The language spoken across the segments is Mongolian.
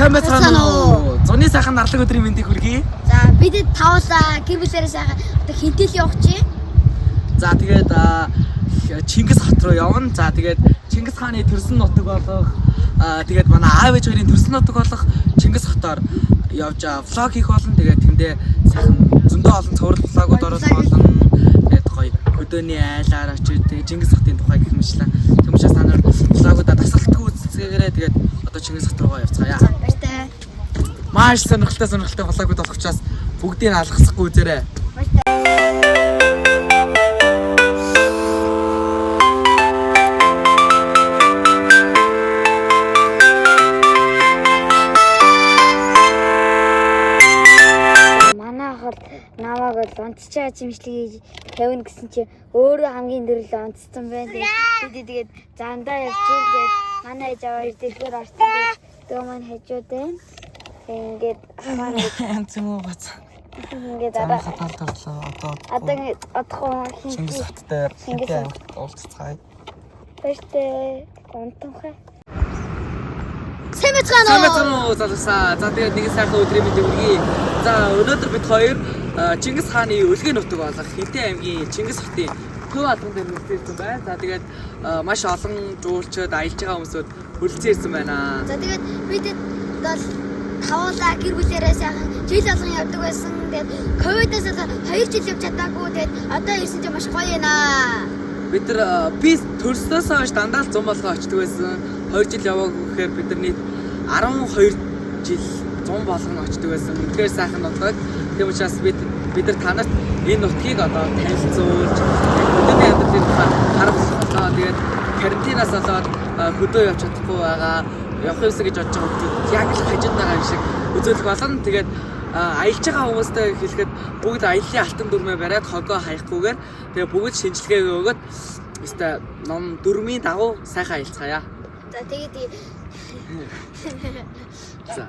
Сайн байцгаана уу? Зуны сайхан нарлаг өдрийн мэндийг хүргэе. За бид тавуулаа гэр бүлээрээ сайхан одоо хинтэл явах чинь. За тэгээд Чингис хот руу явна. За тэгээд Чингис хааны төрсөн нутаг болох тэгээд манай аав ээж хоёрын төрсөн нутаг болох Чингис хотоор явж влог хийх болно. Тэгээд тэндээ сайхан зөндөө олон цуврал влогууд оруулах болно. Тэгээд гоё хөдөөний айлаар очиж тэгээд Чингис хотын тухай гэх мэтлээ. Тэм учраас та нар влогуудаа тасралтгүй үзцгээгээрэй. Тэгээд одоо Чингис хот руугаа явцгаая. За баяртай. Маш сонирхолтой влогууд болох учраас бүгдийг алгасахгүй үзээрэй. Баяртай. Манай хол намайг бол унтчихаа чимшлэгийг тавина гэсэн чи өөрөө хамгийн дөрөлөө унтцсан байна. Тэгээд бид тэгээд зандаа явж ийн тэгээд манай ээж аваа дэлгүүр орсон. Тэгээ маань хажууд байна. Тэгээд ингээд манай Янз юм уу бац. ингээд одоо талд орлоо. Одоо одоо ингээд одхон Чингис хинти хот дээр Чингис хинтээ аймагт уулзцгаая. баяртай унтанхай. Сайн байцгаана Сайн байцгаана уу залуусаа. За тэгээд нэг сайхан өдрийн мэндийг хүргэе. За өнөөдөр бид хоёр Чингис хааны өлгийн нутаг болох Хинтээ аймгийн Чингис хотын төв албан дээр нүцгэн ирсэн байна. За тэгээд маш олон жуулчид аялж байгаа хүмүүсүүд хүрэлцэн ирсэн байна. За тэгээд бид бол тавуулаа гэр бүлээрээ сайхан жил болгон явдаг байсан. Тэгээд ковидоос бол 2 жил явж чадаагүй. Тэгээд одоо ирсэн чинь маш гоё юм аа. Бид нар би төрснөөс хойш дандаа л зун болгоо очдөг байсан. 2 жил яваагүй гэхээр бид нар нийт 12 жил зун болгоно очдөг байсан. Үнэхээр сайхан нутаг. Тийм учраас бид нар та нарт энэ нутгийг одоо танилцуулж, хөдөөний амьдралын тухай харуулах болоо. Тэгээд карантинаас болоод хөдөө явж чадахгүй байгаа. Явах юмсан гэж бодож байгаа хүмүүс яг л хажууд байгаа юм шиг үзүүлэх болно. Тэгээд аялж байгаа хүмүүстэй хэлэхэд бүгд аяллаа алтан дүрмээ бариад хогоо хаяхгүйгээр тэгээ бүгд шинжилгээгээ өгөөд өстой ном дүрмийн дагуу сайхан аялцгаая. За тэгээд За.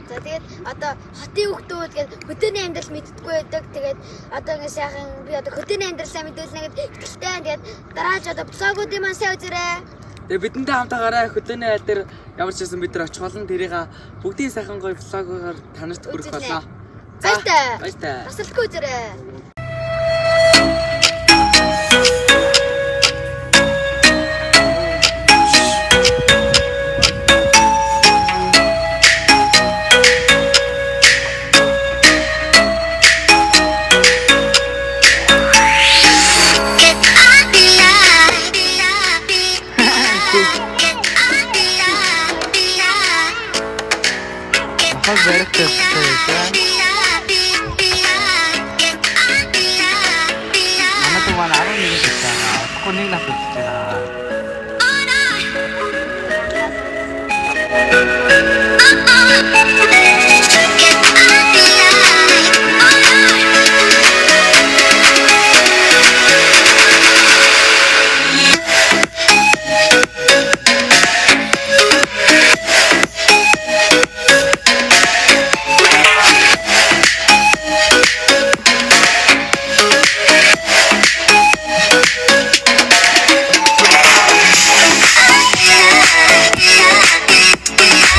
За тэгээд одоо хотын хүүхдүүд гээд хөдөөний амьдрал мэддэггүй байдаг. Тэгээд одоо ингэ сайхан би одоо хөдөөний амьдралаа мэдүүлнэ гэд итгэлтэй байна. Тэгээд дарааж одоо блогуудын маань сайн үзээрэй. Тэгээ бидэнтэй хамтаагаараа хөдөөний айл дээр ямар ч байсан бид нар очих болно. Тэрийг бүгдийн сайхан гоё влогоор та нарт хүргэх Үзүүлнэ. болно. За, Баяртай. Баяртай. Тасралтгүй үзээрэй. Махаг барих тавьчихсан байлаа. Манай дүү маань 11 настай байгаа. Удахгүй нэг нас үлдэж байгаа.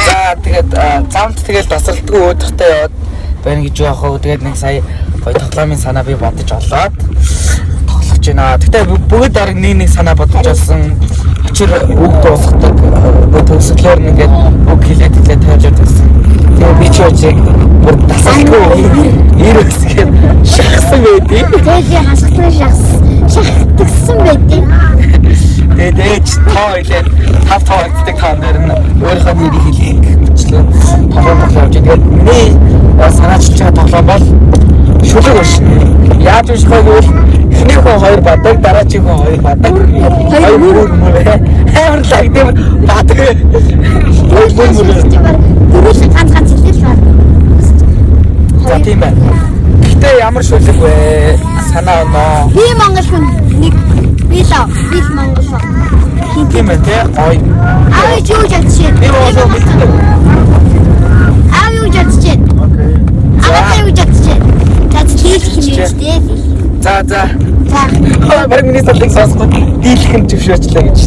За тэгээд замд тэгээд тасралтгүй өөдөхтэй яваад байна гэж яах вэ? Тэгээд нэг сая гоё тоглоомын санаа би бодож олоод тоглож байна. Гэтэ бүгд дараг нэг нэг санаа бодож олсон. Учир үг дуусгадаг нөгөө төгсгөлөөр нь ингээд үг хэлээд хэлээд тавьж байсан. Тэгээд би чи очиг бүр тасралтгүй нэр өсгээд шахсан байдیں۔ Тэгээд хасахтай шахагдсан байдیں۔ Тэгээд ээж тоо хэлээд тав тоо гэдэг тоон дээр нь өөрийнхөө нэрийг хэлэх гэх мэтлээ тоглоом тоглож. Тэгээд миний санаачилж байгаа тоглоом бол шүлэг уншина. Яаж унших вэ гэвэл эхнийх хүн хоёр бадаг, дараагийн хүн хоёр бадаг. Хоёр мөр мөр. Амар лаг тийм бадаг. Хоёр мөр мөр. Дөрвөл ганц ганц хэлэл байна. За тийм байна. Гэтэ ямар шүлэг вэ? Санаа оноо. Би Монгол хүн нэг би л би л Монгол хүн. Тийм байна тий. Гоё. Аав юу гэж бодож байна? Би Монгол хүн мэддэг. Аав юу гэж бодож байна? Окей. Аав юу гэж бодож байна? За дийлэх юм дээ. За за. За. Бараг миний саналыг сонсохгүй дийлэх нь зөвшөөрчлээ гэж.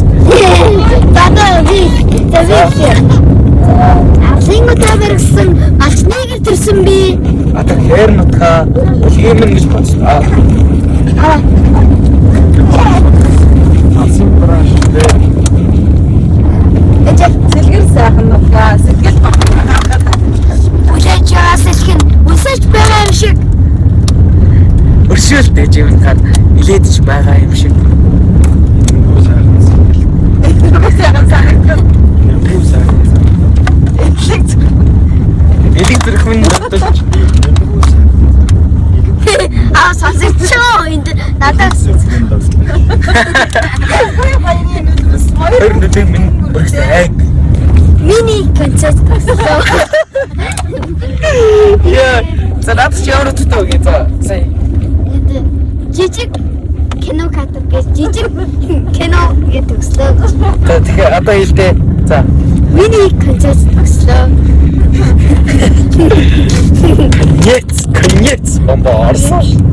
За одоо би за би. Авлын удаа баригсан малчны гэр төрсөн би. Одоо хээр нутгаа үлгиймэн гэж бодсон. Аа. Алсын бранш дээр Эжээ Сэлгэр сайхан нутгаа, сэлгэл хүлээж байгаа сэлхэн өсөж байгаа юм шиг. Өршөөлт гэж юм хаад илээдэж байгаа юм шиг. Нэмгүү сайхан сэтгэл. сайхан санагдав. Нэмгүү сайхан санагдав. Элэг зүрх. Элэг зүрх минь дутаж Нэмгүү сайхан санагдав. Аа, сонсогдсон. Энд надад Зүрх минь догтлоо. Хоёр баярын нүдмэс хоёр хоёр нүдийг минь бүрхсэн айг. мини концерт болсон. Яа. За, надад чи ямар утгатай үг юм за. Сая. Жижиг кино кадр гэж жижиг кино гэж төгслөө. За, тэгэхээр одоо хэлдэ. За. Мини концерт төгслөө. Конец, конец бомба орсон.